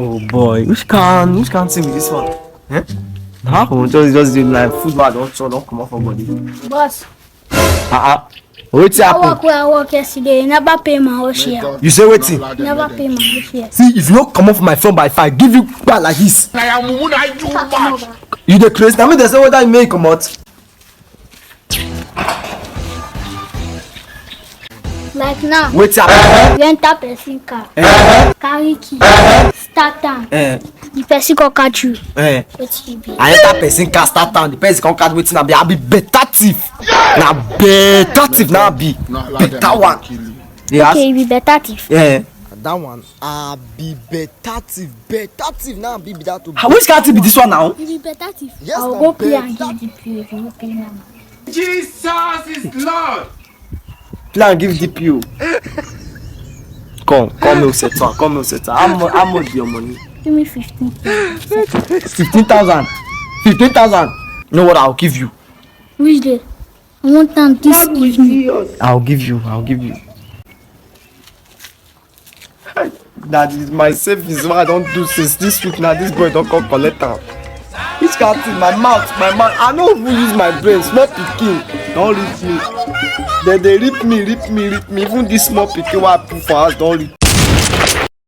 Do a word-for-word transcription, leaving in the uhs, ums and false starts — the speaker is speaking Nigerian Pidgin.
Oh boy, which can which can thing with this one? Eh? How come just just dey like food wey I don chop don comot for body? Boss, Ah ah. Wetin I happen? work where I work yesterday. You never pay my whole share. You say wetin? You never pay my whole share. See, if you no comot for my front by five, give you kpa like this. Na ya mumu na you Cut man. over. You dey craze? Na me dey say whether you make comot. Like now, Wetin happen? you enter person car, Eh? carry key, start am. Eh, The person go catch you. eh. Wetin you be? I enter person car, start am. The person come catch wetin I be. I be better thief. Na better thief na I be. Better one. They ask. Okay, you be better thief. Yeah. That one, I be better thief, better thief now be be that to Ah, which kind thief be this one now? You be better thief. Yes, I'll na go pay and better. give the P O. You go pay now. Jesus is Lord. Plan give D P O. Come, come, me settle, come, me settle. How much, how much be your money? Give me fifteen. Fifteen thousand. Fifteen thousand. You know what I'll give you? Which day? I want time this evening. I'll give you. I'll give you. That is my savings. What I don't do since this week now. This boy don't come collect am. Which kind thing? My mouth, my mouth. I no even use my brain. Small pikin don't reach me. Then they rip me, rip me, rip me. Even this small pikin wey I put for house don't reach.